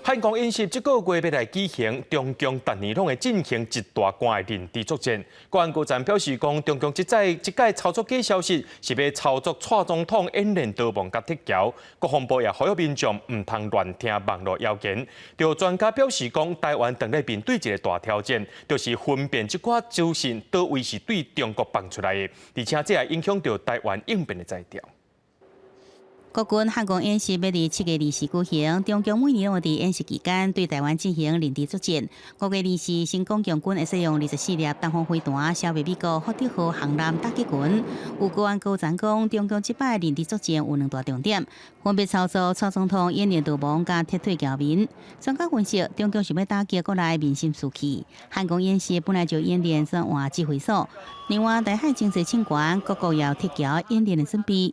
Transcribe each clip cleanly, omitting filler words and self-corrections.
漢光演習這個月欲來舉行，中共逐年攏會進行一大段的認知作戰。國安高層表示講，中共這擺這擺操作假消息，是欲操作蔡總統演練逃亡佮撤僑。國防部也呼籲民眾毋通亂聽網路謠言。有專家表示講，台灣當咧面對一个大挑戰，就是分辨這寡資訊佗位是對中國放出來的，而且這也影響著台灣應變的才調。國軍漢光演習欲佇7月24舉行，中共每年攏會佇演習期間對台灣進行認知作戰。5月24，先講共軍會使用24粒東風飛彈消滅美國福德號航艦打擊群。有國安高層講，中共這擺認知作戰有兩大重點，分別操作蔡總統演練逃亡佮撤退僑民。專家分析，中共想欲打擊國內民心士氣。漢光演習本來就演練轉換指揮所，另外台海情勢升懸，各國也有撤僑演練的準備。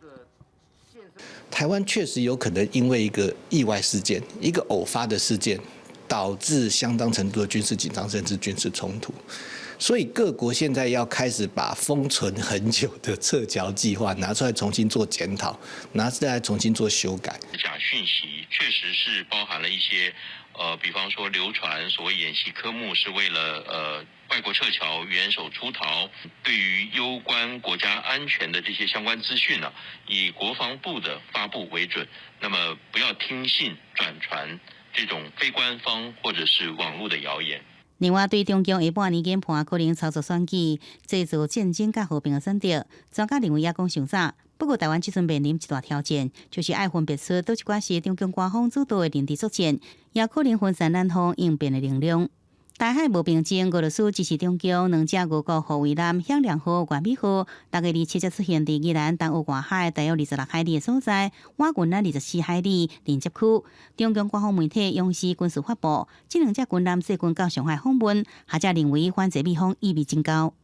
台灣確實有可能因為一個意外事件、一個偶發的事件，導致相當程度的軍事緊張，甚至軍事衝突。所以各國現在要開始把封存很久的撤僑計劃拿出來重新做檢討，拿出來重新做修改。假訊息確實是包含了一些，比方說流傳所謂演習科目是為了外國撤僑、元首出逃，對於攸關國家安全的這些相關資訊呢，以國防部的發布為準。那麼不要聽信轉傳這種非官方或者是網絡的謠言。另外，對中共下半年研判可能操作選舉，製造戰爭佮和平的選擇，專家認為猶閣傷早。不過，台灣這陣面臨一大挑戰，就是愛分辨出佗一寡是中共官方主導的認知作戰，也可能分散咱方應變的能量。台海無平靜，俄羅斯支持中共兩隻俄國護衛艦響亮號、完美號，6月27才出現佇宜蘭東澳外海大約26海里的所在，倚近咱24海里連接區。中共官方媒體央視軍事發布，這兩隻軍艦最近到上海訪問，學者認為反制美方意味真高。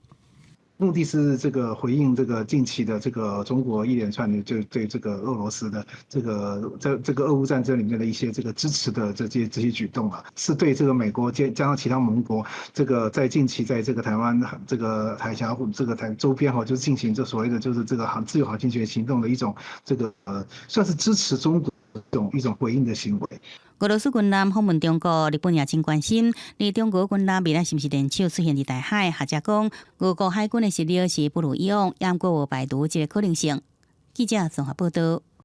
目的是這個回應這個近期的這個中國一連串的就對這個俄羅斯的這個在這個俄烏戰爭裡面的一些這個支持的這些舉動啊，是對這個美國加上其他盟國這個在近期在這個台灣這個海峽這個台周邊哈，就進行這所謂的就是這個自由航行權行動的一種這個算是支持中國一種回應的行為。俄羅斯軍艦訪問中國，日本也真關心。而中國軍艦未來是毋是聯手出現佇台海？學者講，俄國海軍的實力是不如以往，猶閣無排除這個可能性。記者綜合報道。